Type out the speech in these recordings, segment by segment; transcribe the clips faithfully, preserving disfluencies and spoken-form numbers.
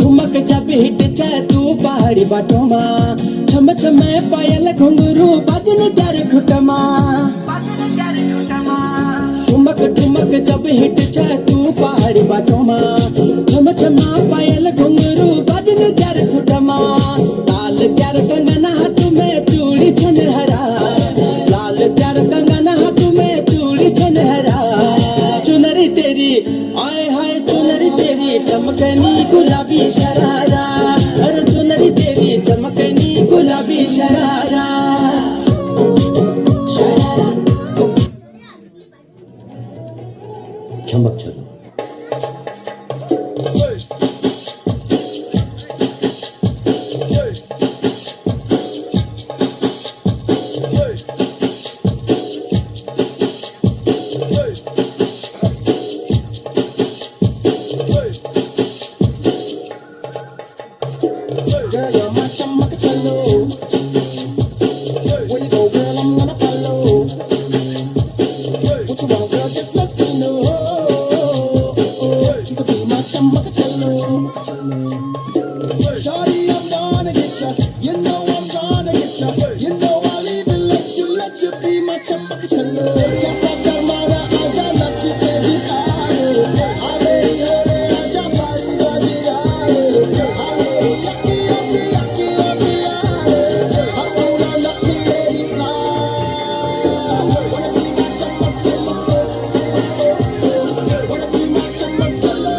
ठुमक जब hit चै तू पहाड़ी बाटो मा, छम छम पायल घुंघरू बाजन त्यार खुट मा। ठुमक ठुमक जब hit चै तू पहाड़ी बाटो मा, छम छम पायल घुंघरू बाजन त्यार खुट मा। लाल त्यार कंगन हाथ में चूड़ी छनहरा, लाल त्यार कंगन हाथ में चूड़ी छनहरा। चुनरी तेरी आय हाय चुनरी तेरी चमकनी गुलाबी शरारा, अरे चुनरी तेरी चमकनी गुलाबी शरारा। छमक छलो। Girl, you're my Chambacachalo. Where you go, girl, I'm gonna follow. What you want, girl, just let me know. You could be my Chambacachalo. Shawty, I'm gonna get ya. You know I'm gonna get ya. You know I'll even let you, let you be my Chambacachalo. Kaisa sharma raha, aaja naach ke dikha de. Aare, aare, aaja bhai, bhai, aare. Aare, aake, aake, aake, aare. Apna naam ye dikha. Wanna be my Chambacachalo. Wanna be my Chambacachalo.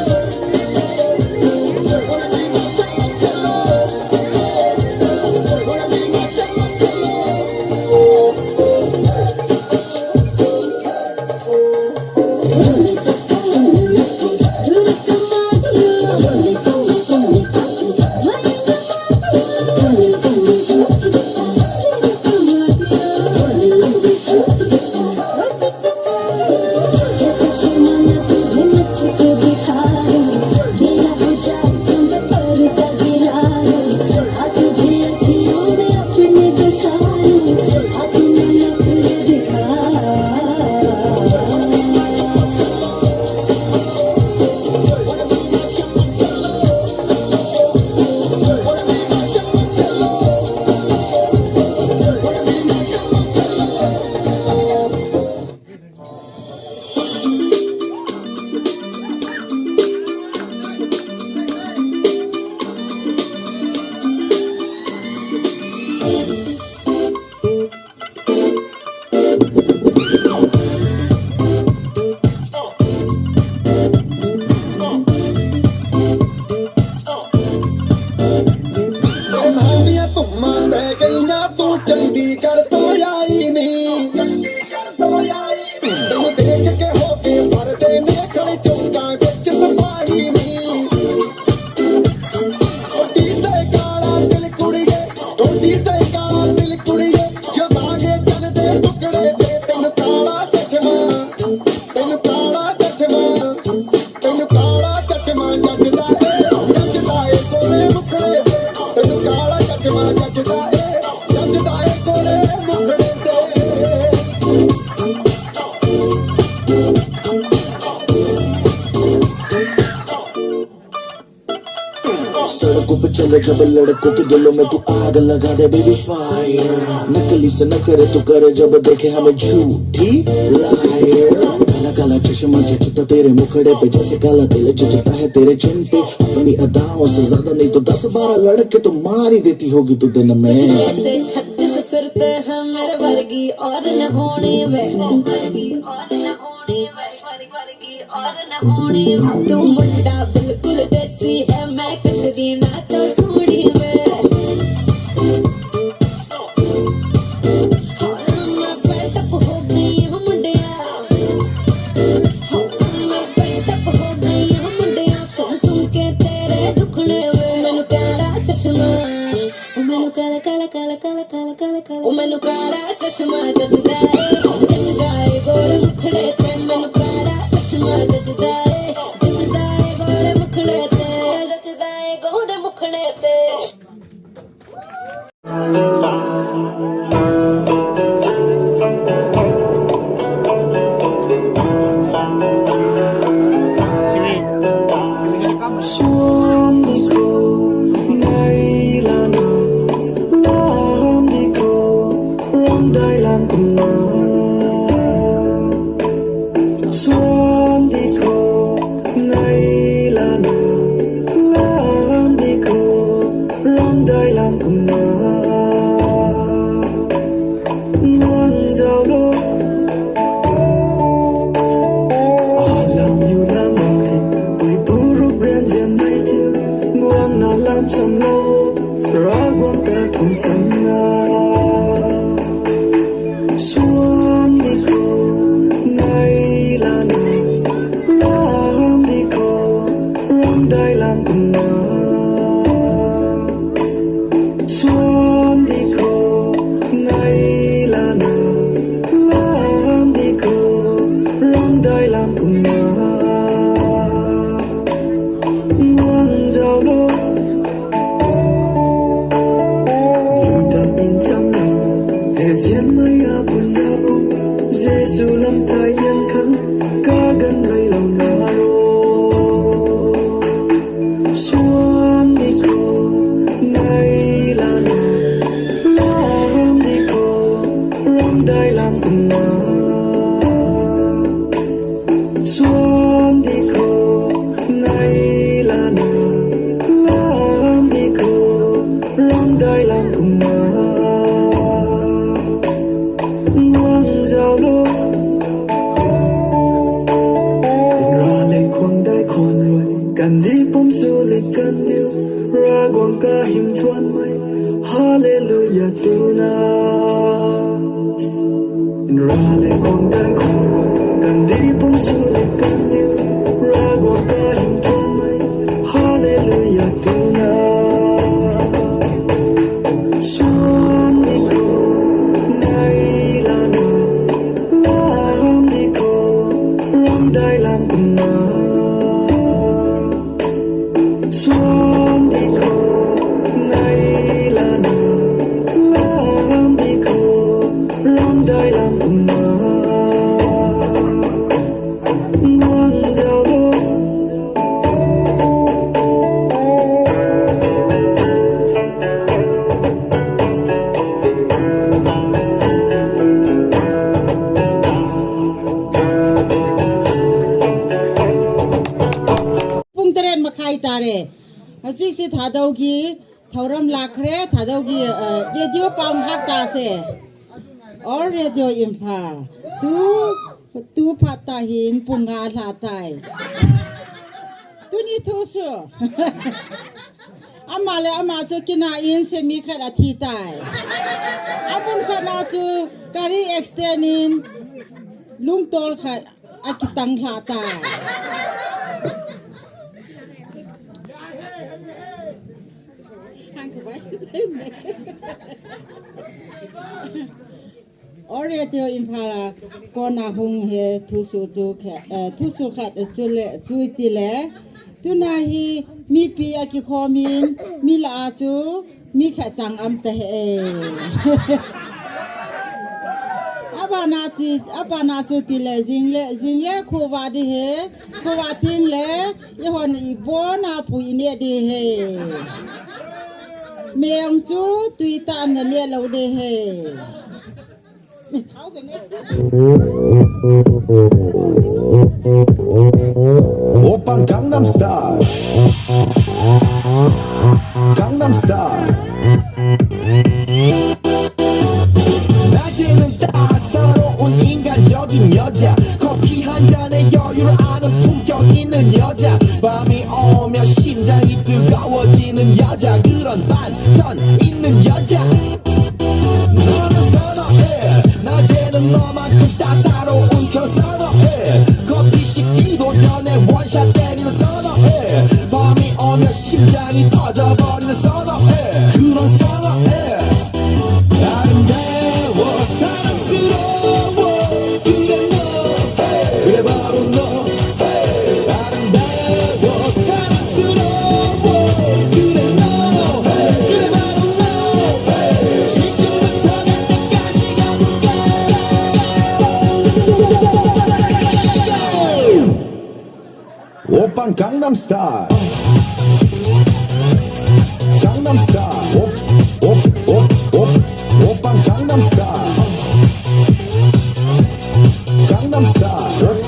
सड़कों पे चले जब लड़कों के दिलों में तू आग लगा दे baby fire। नकली से न करे तू करे जब देखे हमें झूठी liar। काला काला चश्मा जचता तेरे मुखड़े पे जैसे काला तिल जचता है तेरे chin पे। अपनी अदाओं से ज्यादा नहीं तो दस बारह लड़के तो मार ही देती होगी तू दिन में। ऐसे छत्तीस फिरते हैं मेरे वर्गी और न होने में। तू मुंडा बिल्कुल देसी है, मैं कटरीना तो सोनी वे। हाँ, मैं fed up हो गई हूँ मुंडिया। हाँ, मैं fed up हो गई हूँ मुंडिया। सुन सुन के तेरे दुखड़े वे। मैनू प्यारा चश्मा, मैनू काला, काला, काला। ओ मैनू काला चश्मा जचदा ए, जचदा ए गोरे मुखड़े ते। मैनू काला चश्मा जचदा ए, जचदा ए गोरे मुखड़े ते, जचदा ए गोरे मुखड़े ते। Samlo, Ravang kathum changna. Swan dikho, nailana. Lam dikho, ramdai lam kumna. Swan dikho, nailana. Lam dikho, ramdai lam kumna. Ngwang jaolo. Yuda inchang, Asian maya punya pu, Jesu lam thai yang khang, kagan rai lo naro. Swan dikho, nailana. Lam dikho, ramdai lam kumna. Swan dikho, nailana. Lam dikho, ramdai lam kumna. Ngwang jaolo. Inra le khwang dai khon roi, kandi pum sulit kandiu, Ravang kahim thuan mai, Hallelujah tuna. Inra le khwang dai khon roi, kandi pum sulit kandiu, Ravang kahim thuan mai, Hallelujah tuna. Swan dikho, nailana. Lam dikho, ramdai lam kumna. Swan dikho, nailana. Lam dikho, ramdai lam kumna. Ngwang jaolo. Pung taren makhai tare. Hajik si Thadou ki thauram lakre, Thadou ki, eh, radio pang hak ta se. All Radio Imphal. Tu, tu phat ta hin pung nga la tai. Tuni thusu. Ama le ama chu kina in semi khat athi tai. Amun khat na chu kari extend in lungtol khat akitang la tai. All Radio Imphal a kona hung he thusu chu khe, eh, thusu khat chu le, chu ti le. Tuna hi mipi a kikhom in, mi la a chu, mi khat chang am ta he. Apa na ti, apa na chu ti le, jing le, jing le khuwa di he, khuwa ting le, i hon i bon a pui ne di he. Meng chu tui ta ne ne lo di he. Oppa Gangnam Style. Gangnam Style. 낮에는 따사로운 인간적인 여자, 커피 한 잔에 여유를 아는 품격 있는 여자, 밤이 오면 심장이 뜨거워지는 여자, 그런 반전 있는 여자. 너는 선어해. 낮에는 너만큼 따사로운 걸 선어해. 커피 식기도 전에 원샷 때리는 선어해. 밤이 오면 심장이 터져버리는 선어해. 그런 선어해. 아름다워 사랑스러워. 그래 너. 그래 바로 너. 아름다워 사랑스러워. 그래 너. 그래 바로 너. 지금부터 갈 때까지 가볼까? Oppa Gangnam Style. Gangnam Style. Op, op, op, op. Oppa Gangnam Style. Gangnam Style. Op.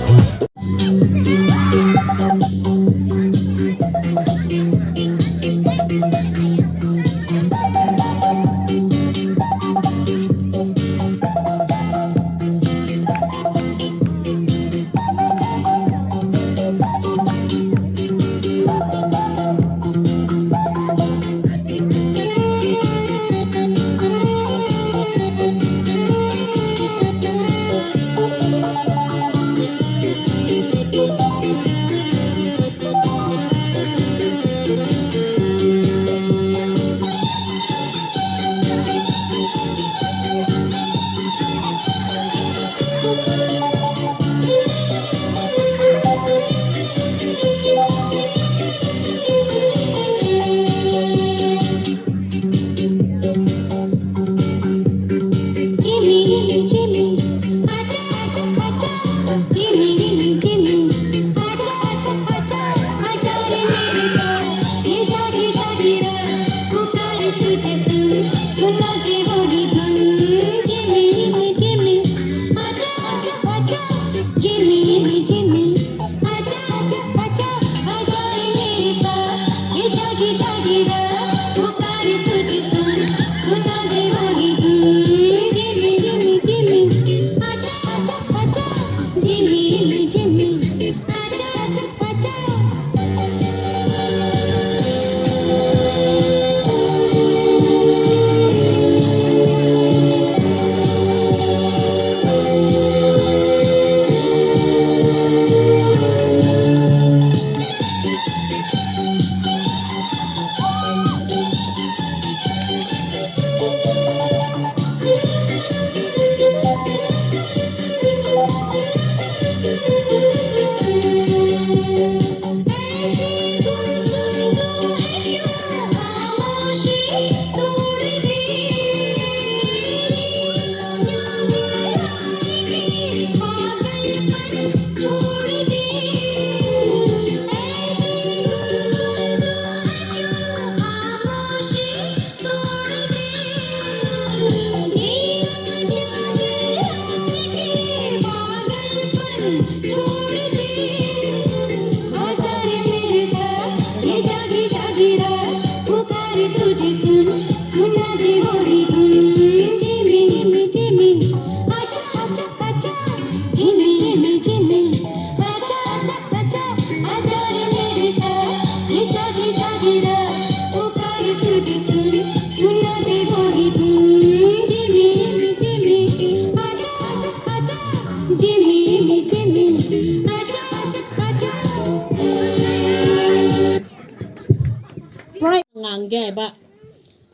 Ngangkahai ba.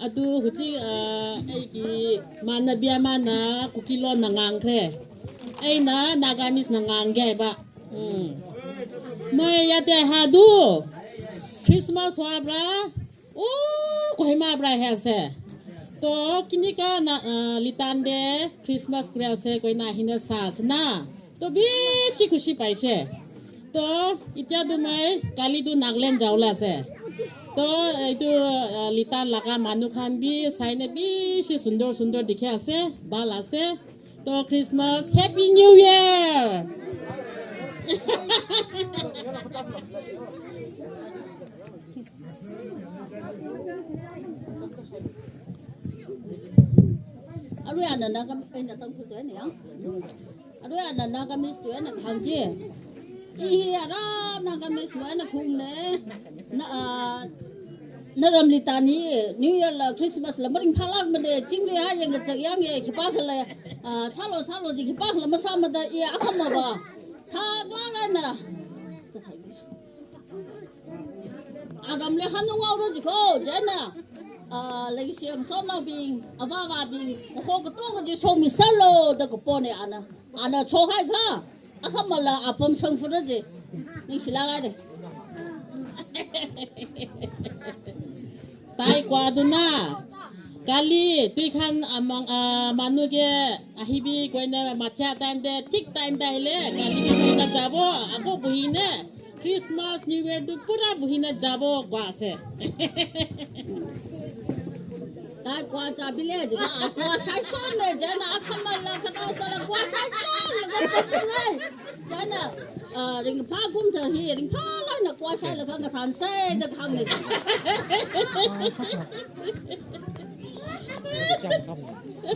Atu huchi, ah, aiki mana bia mana Kuki lonna ngangkre. Eina Nagamese na ngangkahai ba. Hmm. Mai yate hadu. Christmas wabra. Oh, Kohima bra hese. To, kinika na, ah, Litan de Christmas kura se koi na hina sas na. To bishi khushi paishe. To, itya dumai, kali du Nagaland jaola se. To, itu, ah, Litan laga manu khan bi, saina bishi sundor sundor dikhe ase, bal ase. To, Christmas, Happy New Year! Arui ana Nagam-, eina Tangkhul tuina ya. Arui ana Nagamese tuina khangji. Ihi ara Nagamese wui eina khungne. Na, ah, naram Litan hi New Year la Christmas la maringphalak made chingri ha yang kachak yang ye khipākhala, ah, sālo sālo ji khipākhala masāmada i akhama ba. Thaklak eina. Aram le hanung auro jiko, chieina, ah, leishiang sonaobing, avāvabing, kaho katonga chi shomisālo da kapone ana. Ana shokhai kha, akhamala apam sangfura ji. Ningshilak haire. Tai kwa duna. Kali, tuikhan amang, ah, manu ke, ahibi koina mathia time de, thik time de le, kali ke koina jabo, ako buhine. Christmas, New Year tu pura buhina jabo kwa se. Tai kwa cha village, kwa, kwa sai shon le, chieina akhamala, khanao sala, kwa sai shon le, kwa sai shon le. Chieina, ah, ringphā kumthar hi, ringphā laina kwa sai laga ngathan sai da hāngne.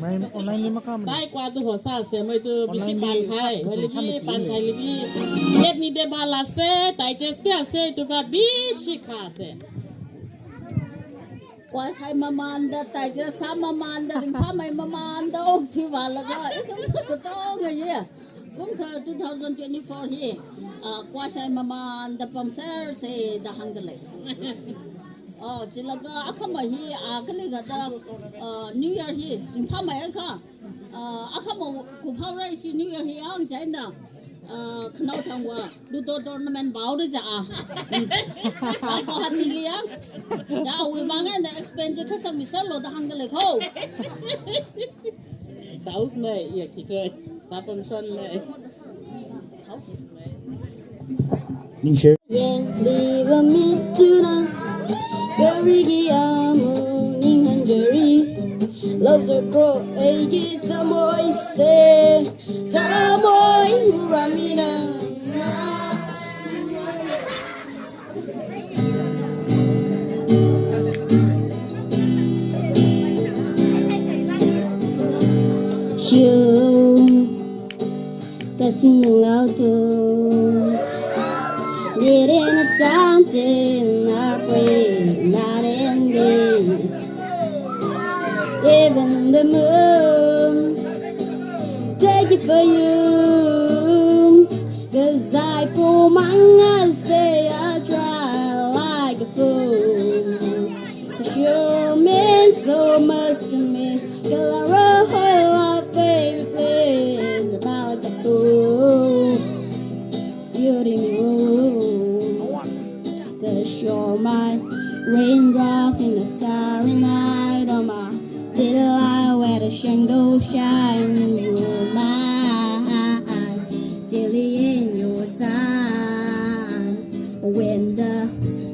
Mai online li makam. Tai kwa tu hosa se, mai tu bishi online li pan khai, sap mai kuchum li bi sap pan khai li bi. Net ni de bala se, tai ches pia se, tu pra bishi kha se. Kwa sai mamanda, tai ches sā mamanda, ringphāmei mamanda, om chi bala ga, itu tu to ga ye. Kumthar two thousand twenty-four hi, ah, kwa sai mamanda pamser se da hāngda lei. Oh, chilaga akhama hi, ah, kali gada, ah, New Year hi, ringphāmei kha. Ah, akhama kuphaorai si New Year hi ang chieina, ah, khanao thangva, Ludo tournament baoda ja a. Ah, Guwahati li ang. Ja, wui bang eina expense chi khasang misālo da hāngda lei ko. Taus ne, iya kikoi. Sapam son ne. Ningshir. Yang liva mituna, karigi amu ning hanjari. Love the pro, eigi tamoi se, tamoi ramina. Shoo, kaching nang lao to. Yeren a tan ten a pwe na ren de. Even the moon, take it for you. 'Cause I pull my eyes, say I try. Cause you mean so much to me. Kala rohoila, baby, please, about the fool. Beauty me rule. Cause you're my raindrops in the starry night, oh my delight, where the sun goes shine, you're mine. Till the end, your time. When the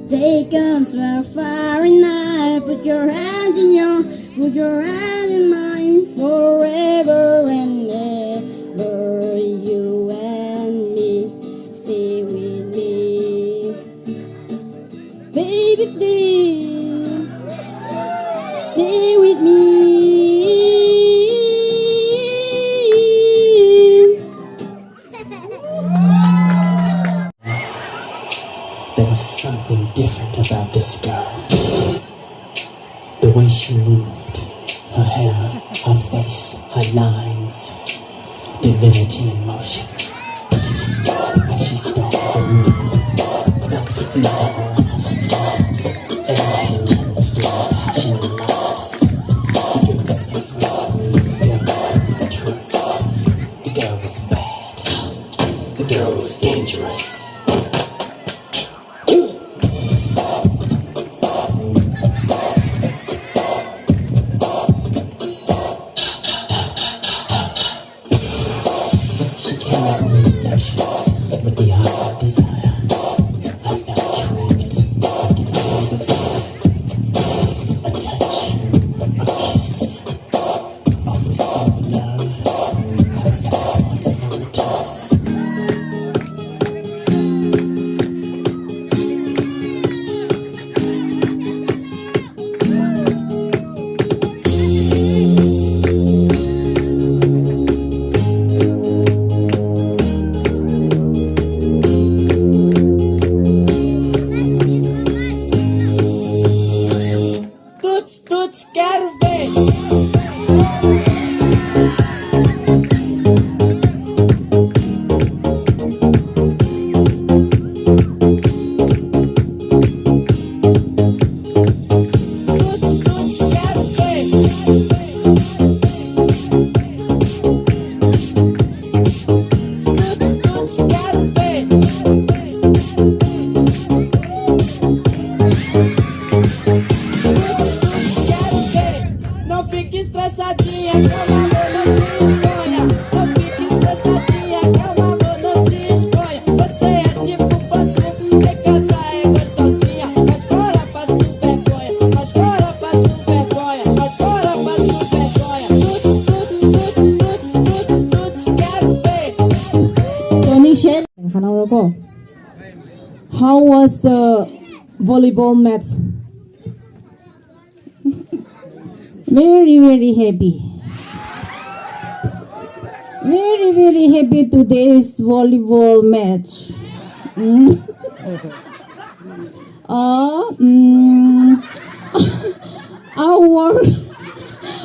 day comes, we're far and I put your hand in your, put your hand in mine, forever and ever, you and me. Stay with me, baby, please. Stay with me. There was something different about this girl. The way she moved, her hair, her face, her lines, divinity in motion. As she stalked the room, felt the fever on her arms, every hand on the floor, passion in love. The girl was persuasive, the girl was trust. The girl was bad. The girl was dangerous. She came at me in sections with the eye of desire. I felt trapped, denied of self. A touch, a kiss, a whisper of love. I was at the point of no return. Tuts, tuts, quero ver. Não fique estressadinha, que o amor não se espanha. Não fique estressadinha, que o amor não se espanha. Você é tipo pantufa, em casa é gostosinha, mas fora passa vergonha, mas fora passa vergonha, mas fora passa vergonha. Tuts, tuts, tuts, tuts, tuts, tuts, quero ver. Tony Shen, Hanauroko. How was the volleyball match? Very, very happy. Very, very happy today's volleyball match. Mm. Uh, mm, our,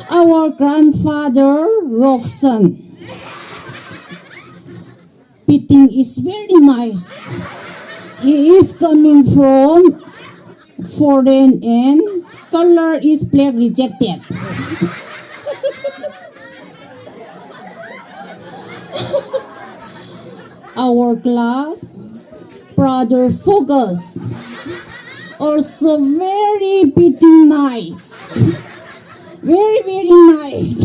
our grandfather, Roxon. Pitting is very nice. He is coming from foreign and color is black, rejected. Our club, brother Focus, also very pitting nice. Very, very nice.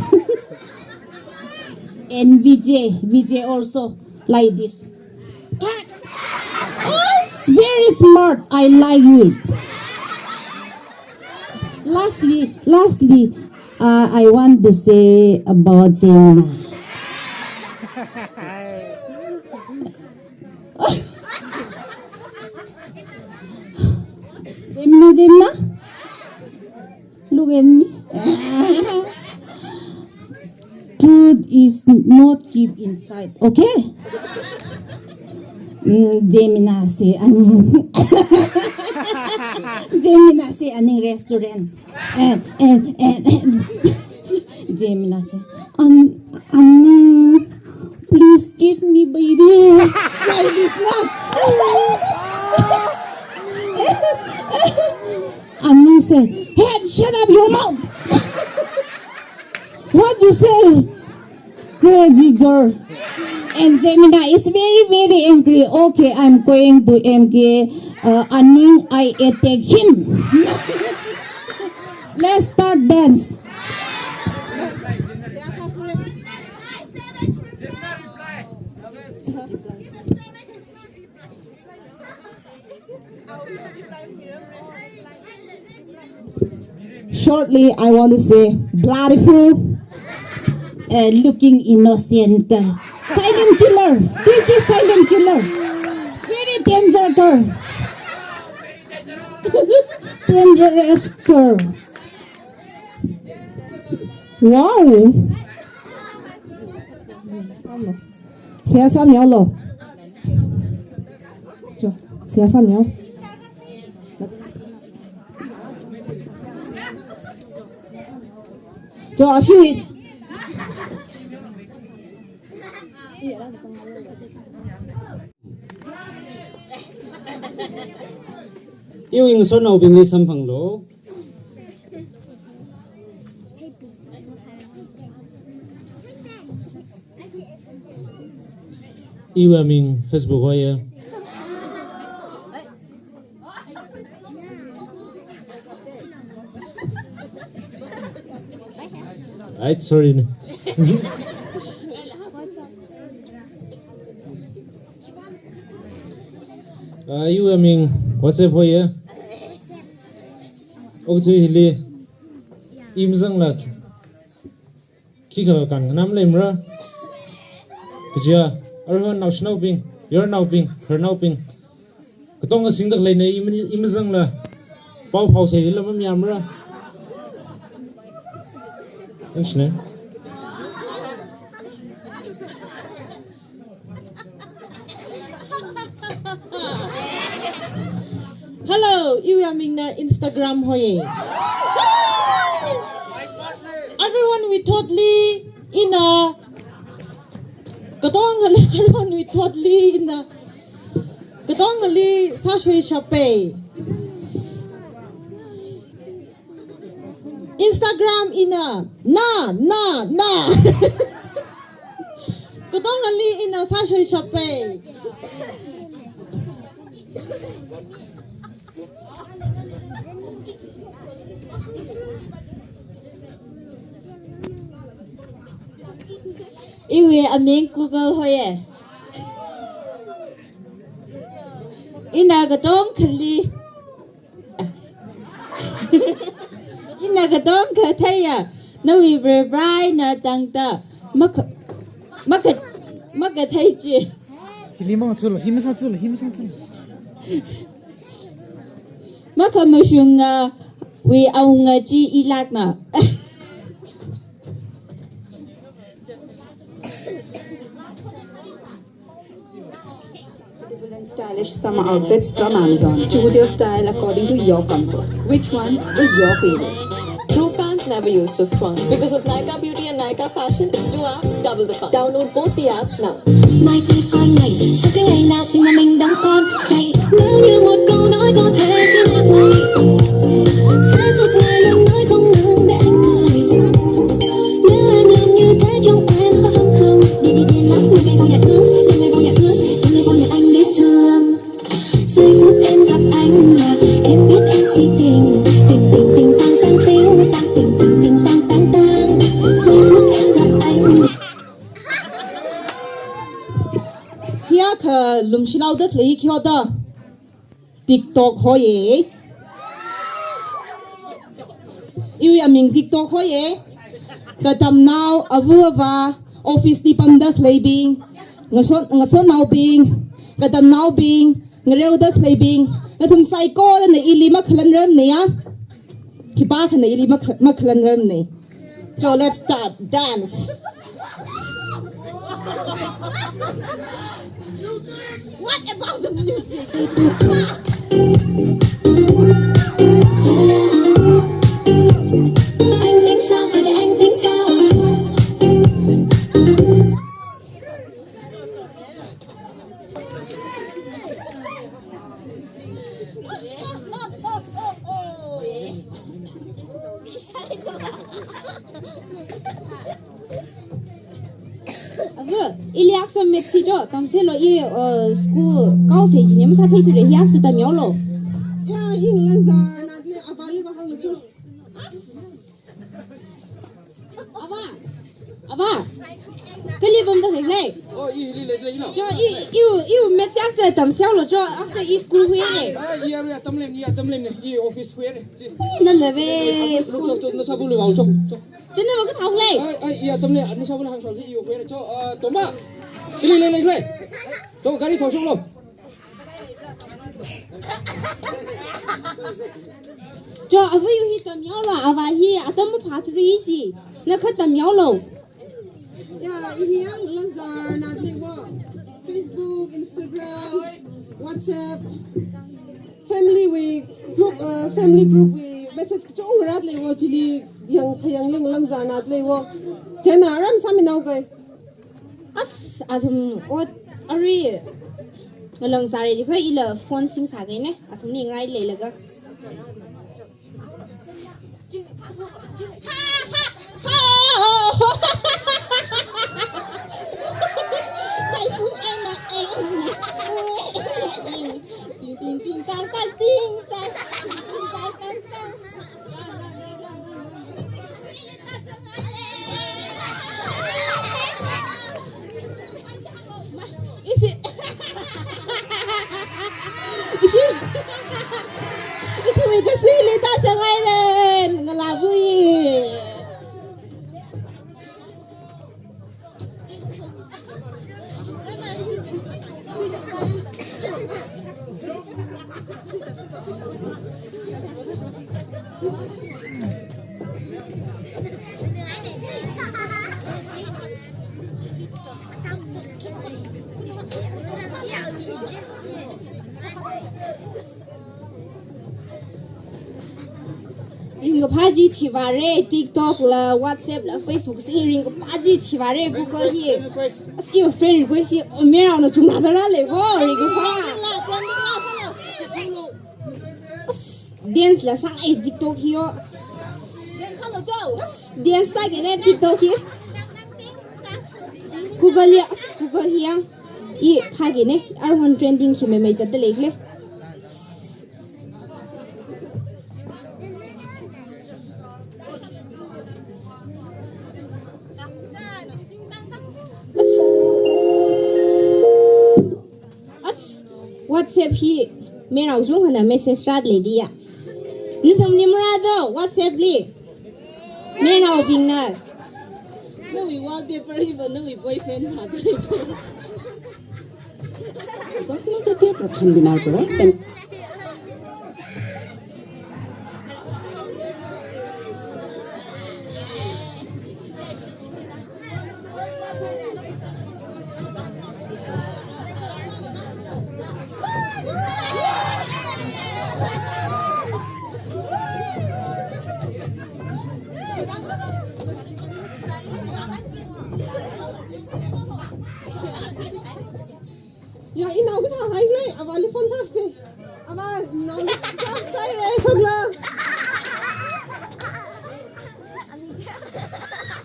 And Vijay, Vijay also like this. Oh, very smart. I like you. Lastly, lastly, uh, I want to say about Jemina. Jemina, Jemina. Look at me. Truth is not keep inside, okay? Mm, Jemina se aning. Jemina se aning restaurant. And, and, and, and. Jemina se, "An-, aning, please give me baby." Like this, no? Aning say, "Hey, shut up your mouth." What you say? Crazy girl. And Zemina is very, very angry. "Okay, I'm going to M K. Uh, Aning, I attack him." Let's start dance. Shortly, I want to say, bloody fool. Uh, looking innocent girl. Silent killer. This is silent killer. Very danger girl. Dangerous girl. Wow. Seihā sāmilu. Cho, seihā sāmilu. Cho, ashiwui. Iwui ngasotnaobingli samphanglu. Iwui aming Facebook hoiya. Ai, sorry ne. Ah, iwui aming WhatsApp hoiya. Okathui hili imzangla khikha kan nganam leimara. Kaja, aruihon naoshinaobing, yarnaobing, khararnaobing. Katonga singda khaleina, im, imzangla. Pao phao seilila mamayāmara. Thanks ne. Hello, iwui amingna Instagram hoiya. Aruihonwui thotli ina, katongali aruihonwui thotli ina, katongali sāshoishapa. Instagram ina, na, na, na. Katongali ina sāshoishapa. Iwui aming Google hoiya. Ina katongkhali Ina katongkha theiya, nawui Varivara eina tangda makha-, makha-, makathei chi. Hili mang chulu, hi masā chulu, hi masā chulu. Makhamashungawui awunga chi ilākna. Beautiful and stylish summer outfits from Amazon. Choose your style according to your comfort. Which one is your favorite? True fans never use just one. Because with Nykaa Beauty and Nykaa Fashion, it's two apps, double the fun. Download both the apps now. Giây phút em gặp anh là em biết em si tình. Tình, tình, tình, tăng, tăng, tình, tăng, tình, tình, tình, tăng, tăng, tăng. Giây phút em gặp anh. Hiya kha lumshilao da khalei khi hoda. TikTok hoiya. Iwui aming TikTok hoiya. Katamnao, āva āvā, office li pamda khaleibing, ngaso-, ngasotnaobing, katamnaobing, ngareoda khaleibing, nathum saikorana ili makhalanrarmana ya. Khipākhana ili makha-, makhalanrarmana. So let's start dance. What about the music? Anh tính sao, sao để anh tính sao? Ava, ili akha maths hi cho, tamsālu i, uh, school kaosai china masāthei thura, hi akha tamyaolu. Ya, i ngalāngzarnadalei, avāli vāhānglu cho. Avā. Avā. Kali pamda leilei. Oh, ili leilei, ina. Cho, i, i, i maths akha tamsālu cho, akha i school huire. Ah, i area atam leimana, i atam leimana, i office huire. Chi. Nana ve. Lo, cho, cho, nasāvali vāo cho, cho. Tena ma kathāhaolei. Ai, ai, i atam lei, nasāvali hāngsālu, i huire cho, ah, Toma. Ili leilei, leilei. Cho, gari thāshoklu. Cho, avāyu hi tamyaolu, avā hi atam maphāthura chi. Na kha tamyaolu. Ya, i hi yang ngalāngzarnadalei wo. Facebook, Instagram, WhatsApp, family wui group, uh, family group wui message kachungkha rādalei wo, chili yang, khayangli ngalāngzarnadalei wo. Chieina aram sāminao kai. As, athum ot arui ngalāngzarra jiakha ila phone singsā kahaina, athumli ngarai leilaga. Ting, ting, ting, tang, tang, ting, tang. Ting, tang, tang, tang. Ishi. Ishi. Ithumwui kasui leida sāngaira, ngalāvawui. Ringkaphā chi thivāra, TikTok la, WhatsApp la, Facebook si ringkaphā chi thivāra, Google hi. As i friend request hi, oh, mayarnaona chungda rālei ko, ringkaphā. As, dance la sāngai TikTok hi yo. As, dance sākahaina TikTok hi. Google ya, as, Google hi yang. I phākahaina, aruihon trending hi meimei zatda leikhala. Ats, WhatsApp hi mayarnao chungkhana message rādalei diya. Nathumli marādo WhatsApp li. Mayarnaobingna. Nawui wallpaper hiva nawui boyfriend thāda lei. Sakna chate pratham dinar pura. Ya, inao kathāhailei, avāli phone sāse. Avā, naoli sāhaira, shoklu.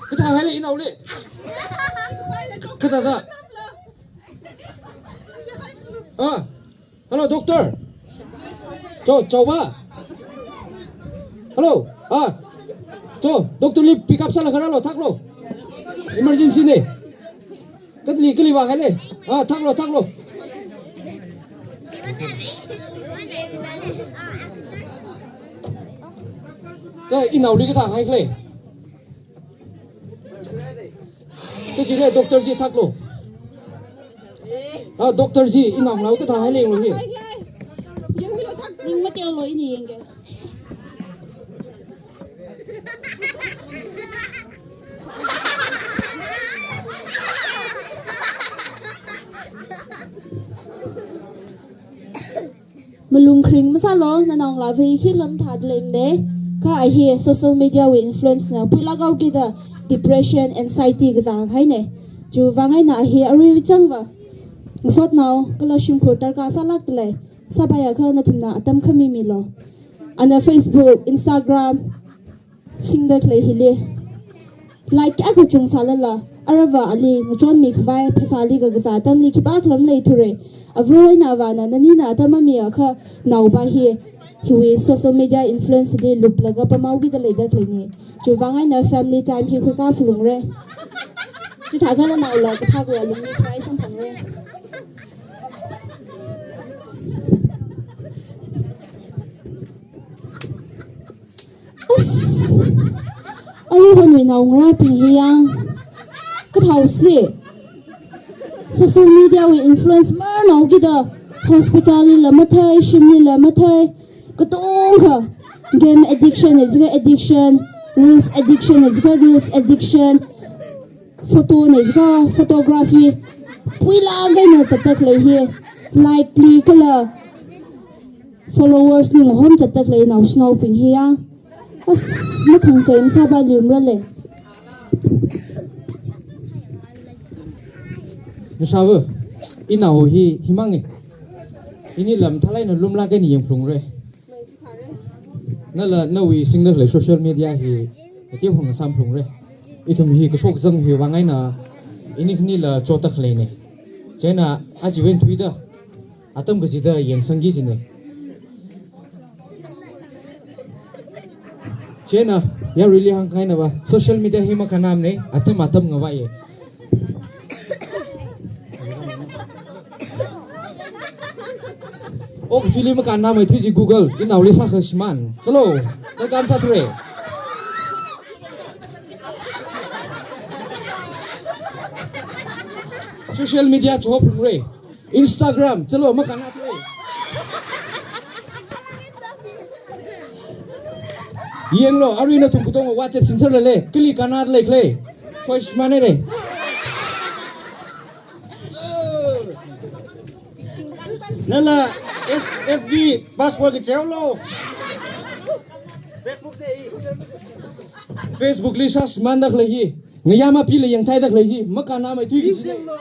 Kathāhailei, inaoli. Kathāda. Ah, hello, doctor. Cho, cho ba. Hello. Ah. Cho, doctor li pick up sālaga rālu, thaklu. Emergency na. Kali, kali vāhailei. Ah, thaklu, thaklu. Kha inaoli kathāhailei. Kachili doctor chi thaklu. Ah, doctor chi, inao nao kathāhailei yanglu hi. Ning mateolu, ini yangge. Malung kharing masālu, nanaongalāva hi khi lam thāda leimana. Kha a hi social media wui influence na phuilāk haokida depression, anxiety kazā kahaina. Chiwui vang eina a hi arui changva ngasotnao kala shimkhur darkar sālākda lei. Sāpaiakha nathumna atam khami milu. Ana Facebook, Instagram, singda khalei hili. Like kayākha chungsālala, aruiva ali ngachonmi khavai phasāli kakazā atamli khipākhala maleithura. Ava eina avāna nanina atam mamiakha naopa hi, hiwui social media influence li luplaga pamhaokida leida khaleina. Chiwuivang eina family time hi khuikā phalungra. Chithākha nanaola kathak wui alungli khavai samphangra. As, aruihonwui naongarābing hi yang, kathāosi. Social media wui influence marnaokida, hospital lila mathei, shimlila mathei, katongkha game addiction na jiakha addiction, reels addiction na jiakha reels addiction, photo na jiakha photography, puilāk eina zatda khalei hi, like li kala followers li ngahom zatda khalei naoshinaobing hi ya. As, makhangachei masāpailui marale. Nashāva, inao hi, himang e. Inila mathālāk eina lumlāk eina yangphalungra. Nala nawui singda khalei social media hi, kateo hong samphalungra. Ithum hi kashok kazang hiwui vang eina, ini khanila chotda khaleina. Chieina, aja eina thuida, atam kachida yangsangki kajina. Chieina, yaruili hāngkahaina va, social media hi makannamana, atam atam ngavai e. O, kachili makannamei thuiki Google, inaoli sākha shimān. Chalo, welcome sāthura. Social media chihophalungra. Instagram, chalo, makannathu. Yanglu, arui nathum katong WhatsApp singser lale, kali kannada leikhala. Choice manera. Nala S F B password kacheolu. Facebook li sāshimānda khalei hi. Ngayā mapila yangthaida khalei hi, makannamei thuiki kajina.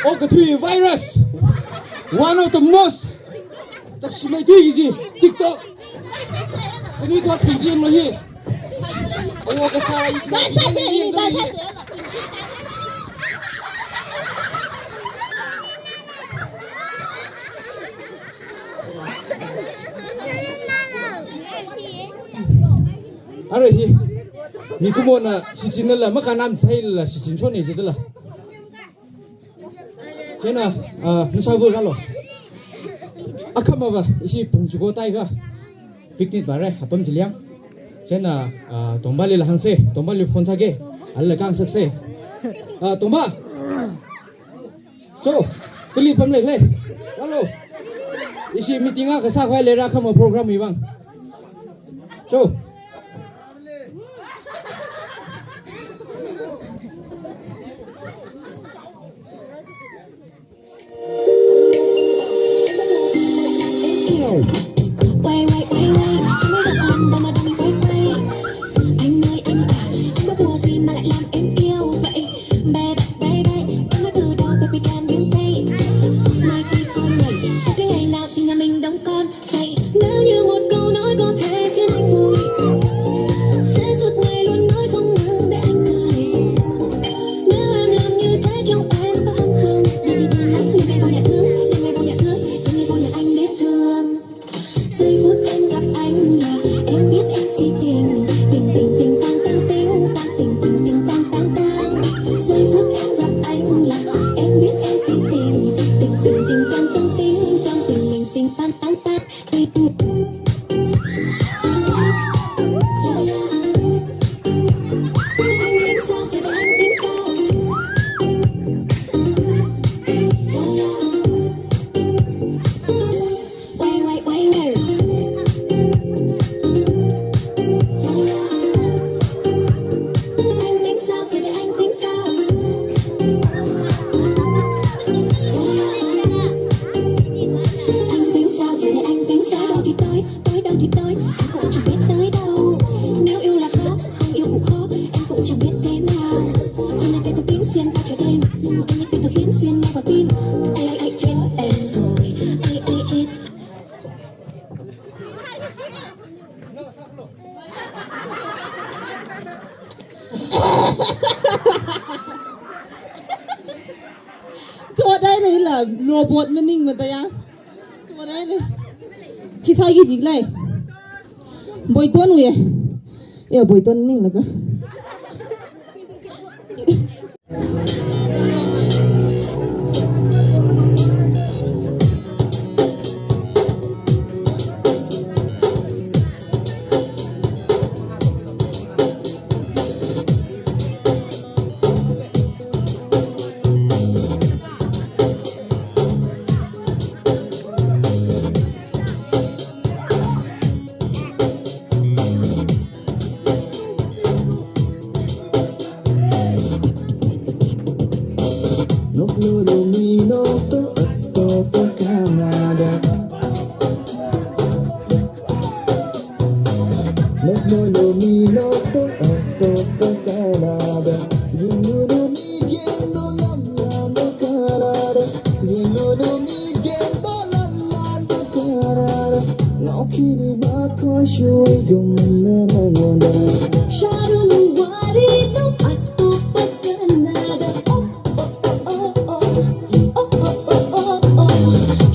O kathui virus. One of the most. Takshimei thuiki kaji TikTok. Kani thot phingji mahi. Awo kasā i kasā i kasā i kasā. Arui hi. Mikumona shichinla, makannam theila shichinchon e jidala. Chieina, ah, nashāva rālu. Akhama va, ishi pung chiko taikha. Picnic vāra, apam chili yang. Chieina, ah, Tombali la hāngsa, Tombali phone sāga. Alila hāngsaksa. Ah, Tomba. Cho, kali pam leikhala. Rālu. Ishi meeting akha sākhavai leira akhama program wui vang. Cho. Wait, wait, wait, wait. Sao mai đau ôm, đau mà đau mi, wait, wait. Anh ơi, anh à, em có buồn gì mà lại làm em yêu vậy? Baby, baby, em nói từ đầu, baby, can you say? Mai khi con nhảy, sao cái ngày nào thì nhà mình đóng con? Vậy, nếu như một câu nói có thể khiến anh vui, sẽ suốt ngày luôn nói không ngừng để anh cười. Nếu em làm như thế trong em có ăn không? Đừng để anh, đừng để vào nhà thương, đừng để vào nhà thương, đừng để vào nhà anh để thương. Giây phút em gặp anh là em biết em si tình. Tình, tình, tình, tang, tang, tình, tang, tình, tình, tình, tang, tang, tang. Giây phút em gặp anh là em biết em si tình. Tình, tình, tình, tang, tang, tình, tang, tình, tình, tình, tang, tang, tang. Anh tính sao, giờ này anh tính sao? Robot maning mataya. Khi sāki jiklei. Boiton wuye. Yo, boiton ninglaga. Noknulu mi nokto ato pakanada. Noknulu mi nokto ato pakanada. Yingnulu mi kendo lamlam pakanada. Yingnulu mi kendo lamlam pakanada. Ngao khini makoi shuigumna nangonda. Sharulu warito ato pakanada. Oh, oh, oh, oh, oh. Oh, oh, oh, oh, oh.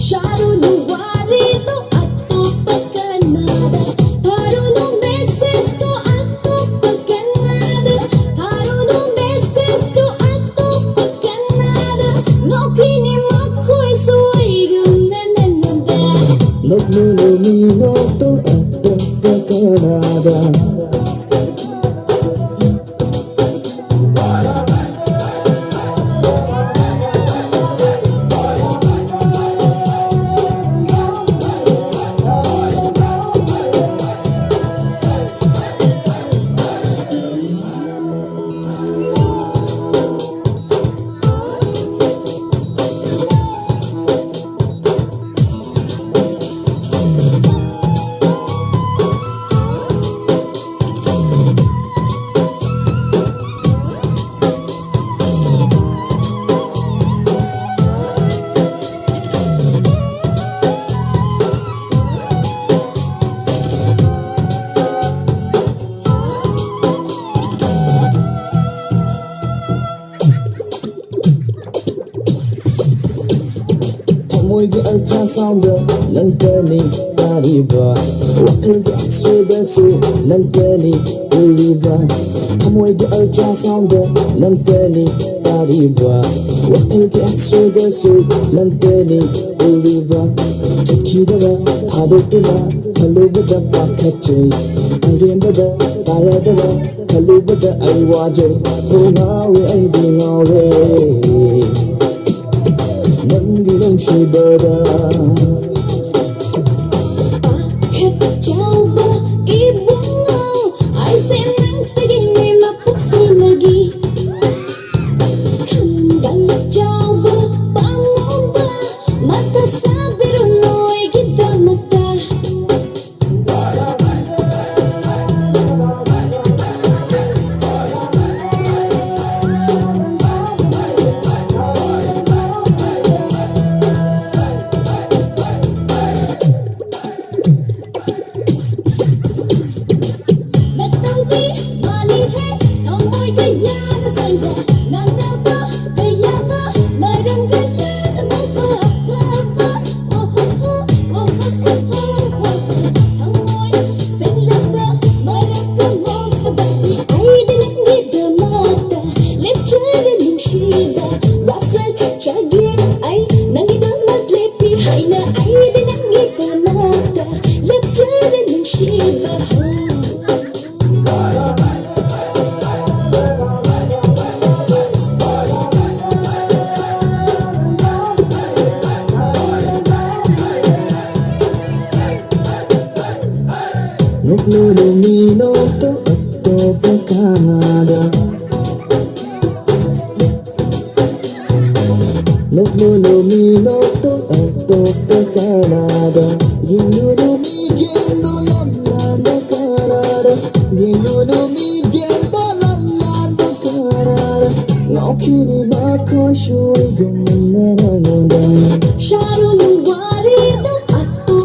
Sharulu warito ato pakanada. Tharulu message to ato pakanada. Tharulu message to ato pakanada. Ngao khini makoi shuigumna nangonda. Noknulu mi nokto ato pakanada. Thamoiga ultrasound da nang khani tariva, wakhalga X-ray dasu nang khani uriva. Thamoiga ultrasound da nang khani tariva, wakhalga X-ray dasu nang khani uriva. Chakhi dara thado tula, khalubada pakhache, airembada tara dara, khalubada ai waje, ho ngaowe aidi ngaowe. Nangli nungshibada. Pakhat chaoba ibungo, aise nang tagine mapuk sinagi. Khangal chaoba pangoba, mata sabiru noi kidamata. Nataudi mali he, thamoi kayāna sangda, nganāva kayāva, maram kayāna mava, va, va, oh, oh, oh, oh, oh, oh, oh, oh. Thamoi singlaga, maram kamo khabati, aida nangidamata, lepchara nungshiba, rasa chagi, ai, nangidamat lepi haina, aida nangidamata, lepchara nungshiba. Noknulu mi nokto ato pakanada. Noknulu mi nokto ato pakanada. Yingnulu mi kendo lamlam pakanada. Yingnulu mi kendo lamlam pakanada. Ngao khini makoi shuigumna nangonda. Sharulu warito ato.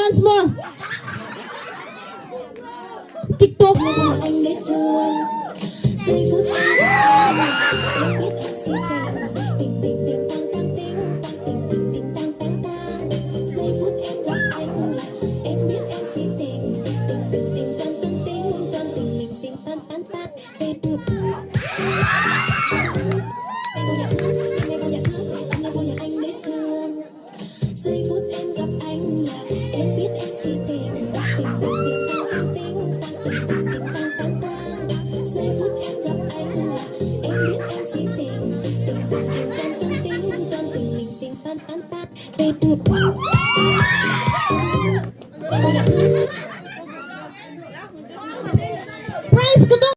Once more. TikTok.